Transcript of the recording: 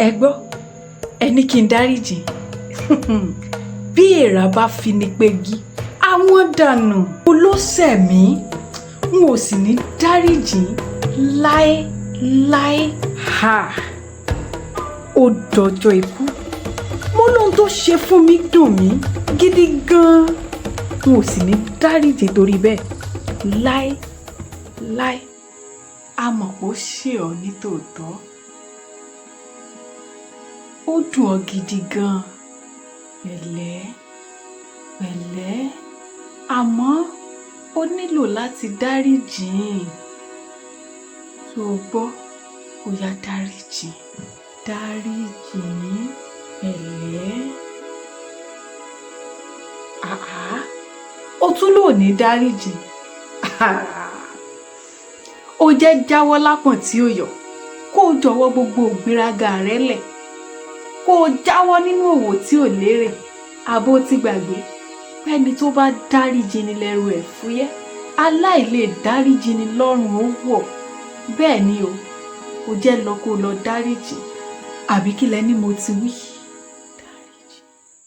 Ẹ gbọ́, ẹ ní kí n dáríjì. Bí èèrà bá fi ni pegi, àwọn dànù olóṣẹ̀ mí, n ò sì ní dáríjì láéláé. Ha! Ó dọjọ́ ikú. Mo lóhun tó ṣe fún mi dùn mí gidi gan-an, n ò sì ní dáríjì torí bẹ́ẹ̀ láéláé. A mọ̀ pé ó ṣe ọ́ ní tòótọ́, ó dùn ọ́ gidi gan-an. Pẹ̀lẹ́ pẹ̀lẹ́, àmọ́ o nílò láti dáríjì ín. Tó o gbọ́? Ó yá, dáríjì, dáríjì ín. Pẹ̀lẹ́. Àá, ó tún lò ní dáríjì. Ó jẹ́ jáwọ́ lápọ̀n tí ó yọ, kó o jọ̀wọ́ gbogbo ìgbéraga rẹ lẹ̀, kó o jáwọ́ nínú òwò tí ò lérè. Àbó ti gbàgbé pẹ́ni tó bá dáríjì ni lẹ́rù ẹ̀ fúyẹ́? Aláìlè dáríjì ni lọ́rùn ó wọ̀. Bẹ́ẹ̀ ni o. Ó jẹ́ lọ, kó o lọ dáríjì. Àbí kí lẹ ní mo ti wí?